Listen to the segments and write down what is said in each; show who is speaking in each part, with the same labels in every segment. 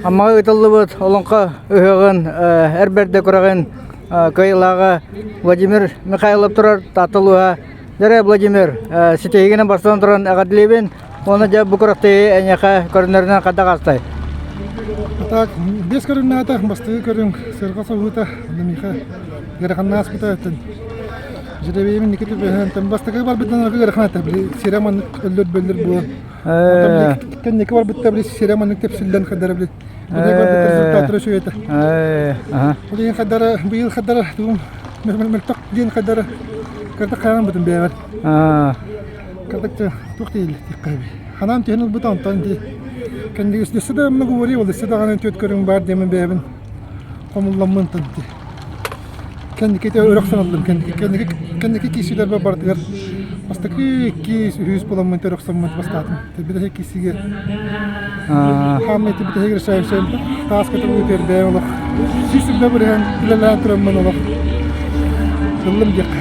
Speaker 1: Аммаҕа ыытыллыбыт Олоҥхо ыһыаҕын эр бэрдэ күрэҕин кыайыылааҕа Владимир Михайлов турар Таатта улууһа. Дьэ Владимир, ситиһиигинэн бастатан туран эҕэрдэлиибин уонна дьэ бу күрэхтэһии эйиэхэ көрүнэринэн хайдах аастай?
Speaker 2: Так, биэс көрүҥнээтэ, бастакы көрүҥ сыарҕа соһуута, миэхэ ыараханна ааспыта Жиребейим инники түбэһэн, бастакы барбытынан ыарахан этэ, били сирэ маннык өллөр-бөллөр буолан Кэнники барбыттар били сирэ маннык тэпсиллэн хадара били барбыттар результаттара үчүгэй этэ. Ол иһин хадара быйыл хадара тугум мөлтөх диэн хадара кырдык хараан бутун бэйэбэр. Кырдык туох дииллэр Ханаан түһэн ылбыта онтон ди кэнники өссө да много говори ол өссө даҕаны түөрт көрүҥ баар диэмин бэйэбин хомулламмын ти Кэнники өрө охсон ыллым. Кэнники, кэнники, кэнники киирсиилэрбэр барытыгар бастакы иккис, үһүс буоламмын өрө охсоммун бастаатым. Бүтэһик киирсиигэ хааммай бүтэһик решающай таас көтөҕүү бэйэм олох 100 бырыһан үлэлээн тураммын олох ыллым диэххэ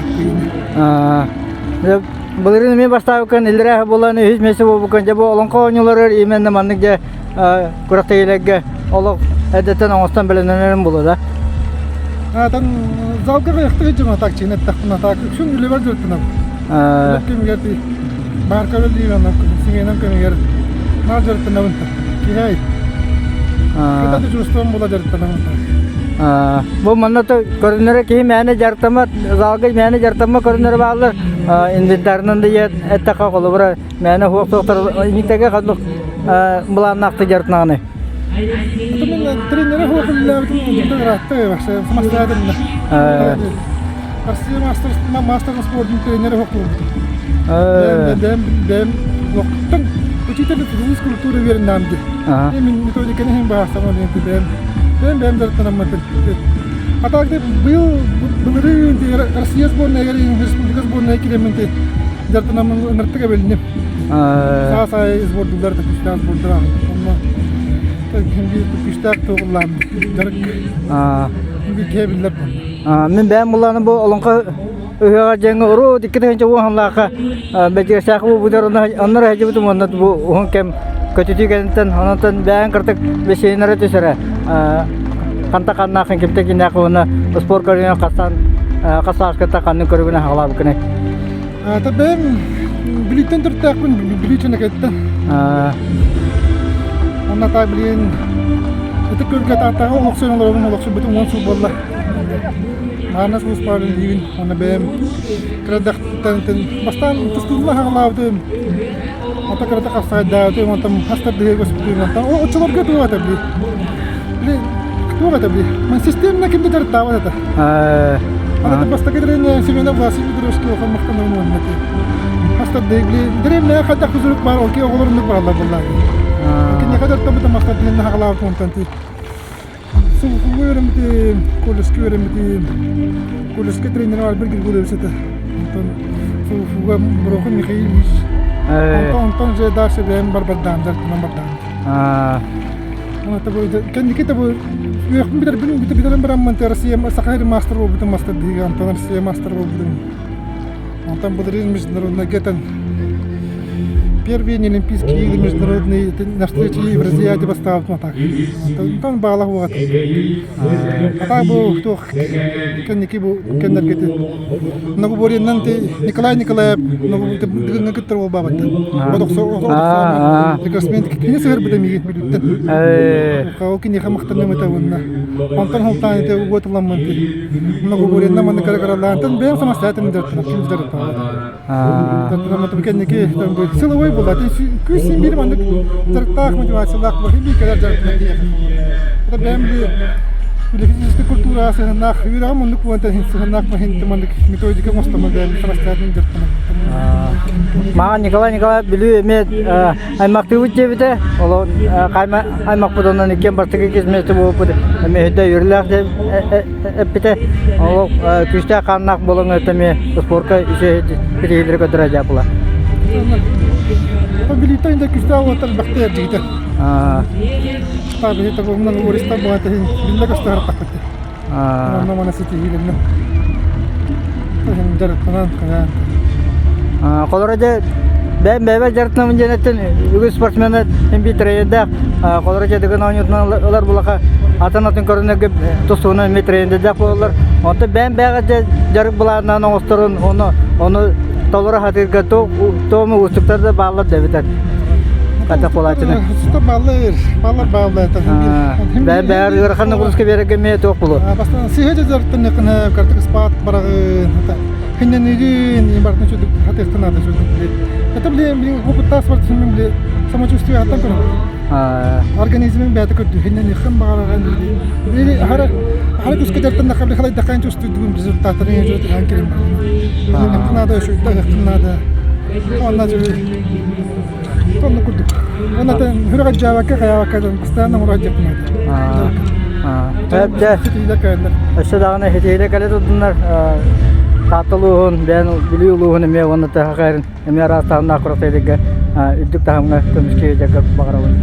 Speaker 1: сөп. Былырыын эмиэ бастаабыккын иллэрээ буолан үһүс миэстэ буолбуккун дьэ бу олоҥхо оонньууларыгар именно маннык дьэ күрэхтэһиилэргэ олох эрдэттэн оҥостон бэлэмнэнэрим буолуо да?
Speaker 2: Аатан залга кыахтык дьоно так чиҥ эттэхпинэ так үксүн үлэбэр дьарыктанабын. Үлэ кэмигэр баарка үлэлиир онон симиэнэм кэмигэр наар дьарыктанабын киһи Кыта дежурством була дьарыктанабын
Speaker 1: Бу манна көрүнэрэ киһи мээнэ дьарыктаммат, залга мээнэ дьарыктаммат көрүнэрэ бааллар. Инвентарынан да эттэххэ холобура мээнэ суох суохтар инниктэгэ ханнык былааннаахтык дьарыктанаҕыный?
Speaker 2: Тренерэ суох үлэлээбитим ыраатта самостоятельно. Россия мастер мастер спордун тренерэ суох буолбутум. Бэйэм бэйэм локтан учитель физкультуры үөрэннэҕим дии. Мин методиканы иһин баһаарсам бэйэм бэйэм бэйэм дьарыктанаммын А так быйыл былырыын Россия сборнайыгар республика сборнайа киирэммин дьарыктанаммын ыныртык эбилинним. Саас аайы сбордуулар да күүстээх сбордар онно күүстээх туоҕуллаан дьарык киһи биллэр
Speaker 1: Мин бэйэм буллааны бу олоҥхо ыһыаҕар дьэҥҥэ урут 2010 сыллаахха Бэдьигэстээх буолбутар онно эрэ сылдьыбытым уонна бу уһун кэм көтүтүү кэнниттэн онон бэйэҥ кырдык бэсиэннэрэ түсэрэ ханта ханнаахын кимтэ кинээх уонна спорт көрүҥүн хастан хас сааскыттан ханнык көрүҥүнэн хаҕалаабыккыный?
Speaker 2: Та бэйэм Бүлүүттэн төрүттээхпин Бүлүү Чэнэкэттэн. Онно та билигин Ытык Күөлгэ Тааттаҕа олохсуйан олоробун олохсуйбутум 10 сыл буолла. Маана сулууспаҕа үлэлиибин уонна бэйэм кыра эрдэхтэн бастаан тустууну хаҕалаабытым, онтон кыратык хапсаҕайдаабытым, онтон хас тардыһыыга көспүтүм, онтон оччолорго туох этэ били били туох этэ били ман системно ким да дьарыктаабат этэ. Аны бастакы тренер Семенов Василий Петрович улахан махтанабын уонна хас тардыһыы били дэриэбинэҕэ хайдах физрук баар ол оҕолор оннук бараллар буоллаҕа. Киниэхэ дьарыктаммытым хас тардыһыыны хаҕалаабытым онтон Сулҕуга үөрэммитим, колледжка үөрэммитим. Колледжка тренер Альберт Григорьевич этэ. Онтон Сулҕуга Борохин Михаил Ильич. Онтон онтон же дальше бэйэм барбардаан дьарыктанан бардаан. Оны бу кэнники да бу үөхпүн бүтэрбин бүтэрэн бараммын Россия Саха сирин мастер буолбутум мастер биһиги онтон Россия мастер буолбутум. Онтон былырыын международныйга этэн Первые Олимпийские игры международные на встрече Евразиаде бастаабытым атак. Онтон баалах уоҕат. Атак бу туох кэнники бу кэннэргити Многоборьеннан Николай Николаев дыгыҥҥа кыттар буолбаабаттан. Бодохсо рекордсмен кини сыһырбыта миигин бүлүүттэн. Ол киниэхэ махтаныам этэ уонна. Онтон холтаан ити уот ыламмын Многоборьенна манна кыра-кыралаан бэйэм самостоятельно дьарыктанам ким дьарыктаабат. Кэнники силовой буолла. Күүс син биир маннык дьарыктаах мотивациялаах буолла. Биир кэлэр дьарыктанар киһиэхэ. Это бэйэм били физическэй культура сыһыннаах үөрэҕим оннук буолан сыһыннаах маннык методика оҥостоммун бэйэм самостоятельно дьарыктанам.
Speaker 1: Маған Николай Николаев Бүлүү эмиэ аймахтыыбыт диэбитэ. Ол аймахпыт онон иккиэн бастакы кисмиэсти буолбут эмиэ өйдө үөрүүлээх эппитэ. Ол күүстээх хааннаах буолан эмиэ спорка үчүгэй ситиһиилэри көрдөрө дьаапыла.
Speaker 2: Билиитэ да күүстээх уолаттар элбэхтэ эрдигитэ. Таабыһы табугунан уористар буолан биллэ көстөр тахпыт. Онно мана ситиһиилэннэ. Дьарыктанан хайаан.
Speaker 1: Холоро дьэ бэйэм бэйэбэр дьарыктанабын диэн эттин үгүс спортсмены имби тренердээх. Холоро дьэ Дыгын оонньуутунан ылар булаха атын-атын көрүнэргэ тустууна эмиэ тренердээх буолаллар. Онтон бэйэм бэйэҕэ дьэ дьарык былааннаан оҥосторун, ону ону толоро сатыырга туому уустуктар да бааллар да эбитэр. Хата буолааччыны.
Speaker 2: Уустуктар бааллар, бааллар бааллар.
Speaker 1: Бэйэм бэйэр ыарахан нагрузка биэрэргэ эмиэ туох буолуо?
Speaker 2: Бастаан сыһа дьарыктаныаххына картык спат бараҕын, хиннэнигин, бартын чудук хатыахтан наада чудук. Это блин, блин, опыттаах спортсмен блин, самочувствие аттан көрөбүн. Организмын бэйэтэ көрдүүһүннэниэххин баҕараҕын били аһара аһара күүскэ дьарыктаннахха били халайдаххын чувствуйдугун результаттарын үчүгэй кэлин барытын наада үчүгэй наада онна онно курдук онна хүрэх дьаабакка хайаабакка постоянно оҥоро сылдьыахпын наада
Speaker 1: Өссө даҕаны ситиһиилэр кэлэ турдуннар Таатта улууһун, бэйэн Бүлүү улууһун эмиэ уонна Тыһа эмиэ араас таһымнаах күрэхтэһиилэргэ үрдүк таһымҥа көмүскүү сылдьарга баҕарабын.